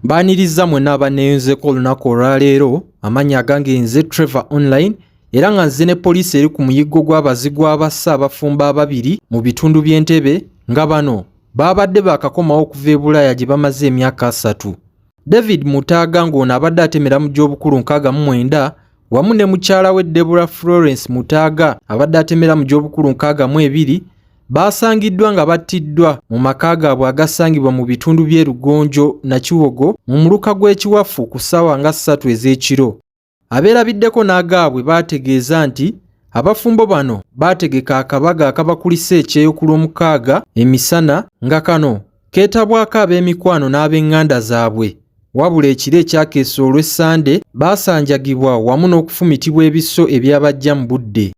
Mbaanirizza mwenna abanneeyunzeeko olunaku olwaleero. Amannya agange nze Trevor Online, era nga nze ne poliisi eri ku muyiggo gw'abazigu abassa abafumbo ababiri mu bitundu by'Entebbe, nga bano baabadde baakakomawo okuva e Bulaaya gye bamaze emyaka 30. David Mutaaga, ng'ono abadde atemera mu gy'obukulu 69, wamu ne mukyala we Deborah Florence Mutaaga abadde atemera mu gy'obukulu 62, baasangiddwa nga battiddwa mu maka gaabwe agasangibwa mu bitundu by'e Lugonjo Nakiwogo mu muluka gw'Ekiwafu ku ssaawa nga 3 ez'ekiro. Abeerabiddeko n'agaabwe baategeeza nti abafumbo bano baategeka akabaga akabakulisa ekyeyo ku Lwomukaaga emisana, nga kano keetabwako ab'emikwano n'ab'eŋŋanda zaabwe. Wabula ekiro ekyakeesa olw'Essande baasanjagibwa wamu n'okufumitibwa ebiso ebyabajja mu budde.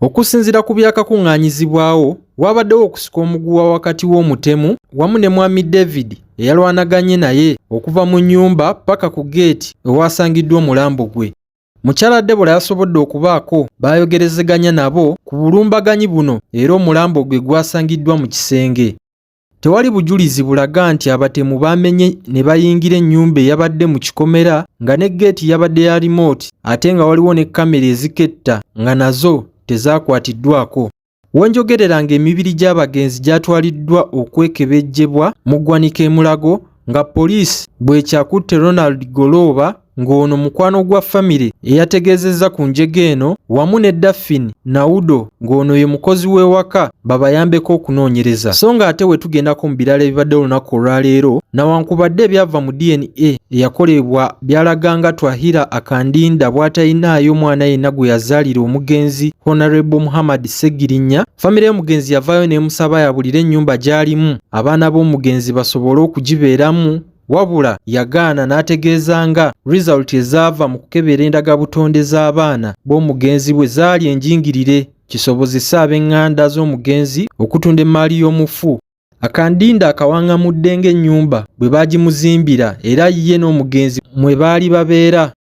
Okusinziira ku byakakuŋŋaanyizibwawo, waabaddewo okusika omuguwa wakati w'omutemu wamu ne Mwami David eyalwanaganye naye okuva mu nnyumba paka ku geeti ewasangiddwa omulambo gwe. Mukyala Deborah yasobodde okubaako baayogerezeganya nabo ku bulumbaganyi buno, era omulambo gwe gwasangiddwa mu kisenge. Tewali bujulizi bulaga nti abatemu baamenye ne bayingira ennyumba eyabadde mu kikomera, nga ne geeti yabadde ya limooti, ate nga waliwo ne kamera eziketta nga nazo tezakwatiddwako. Wenjogerera ng'emibiri gy'abagenzi gyatwaliddwa okwekebejjebwa mu ggwanika e Mulago, nga poliisi bw'ekyakutte Ronald Golooba, ng'ono mukwano gwa famire eyategeezezza ku njega eno, wamu ne Daphine Naudo, ng'ono ye mukozi w'ewaka, babayambeko okunoonyereza. So nga ate we tugendako mu birala ebibadde olunaku olwaleero, nawankubadde ebyava mu DNA eyakolebwa byalaga nga Twahira Akandinda bw'atalinaayo mwana yenna gwe yazaalira omugenzi Honorable Muhammad Ssegirinya, famire y'omugenzi yavaayo n'emusaba yabulire ennyumba gy'alimu abaana b'omugenzi basobole okugibeeramu, wabula yagaana n'ategeeza nga result ezaava mu kukebera endagabutonde z'abaana b'omugenzi bwe zaali enjingirire, kisobozese ab'eŋŋanda z'omugenzi okutunda emmaali y'omufu. Akandinda akawangamudde ng'ennyumba bwe baagimuzimbira era ye n'omugenzi mwe baali babeera.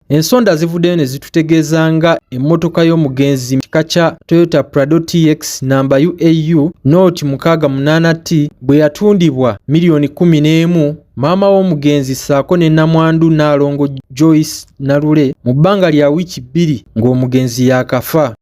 Ensonda zivuddeyo ne zitutegeeza nga emmotoka y'omugenzi kika kya Toyota Prado TX namba UAU 068 T bwe yatundibwa miliyoni 11 maama w'omugenzi ssaako ne nnamwandu Nnaalongo Joyce Nalule mu bbanga lya wiiki 2 ng'omugenzi yaakafa.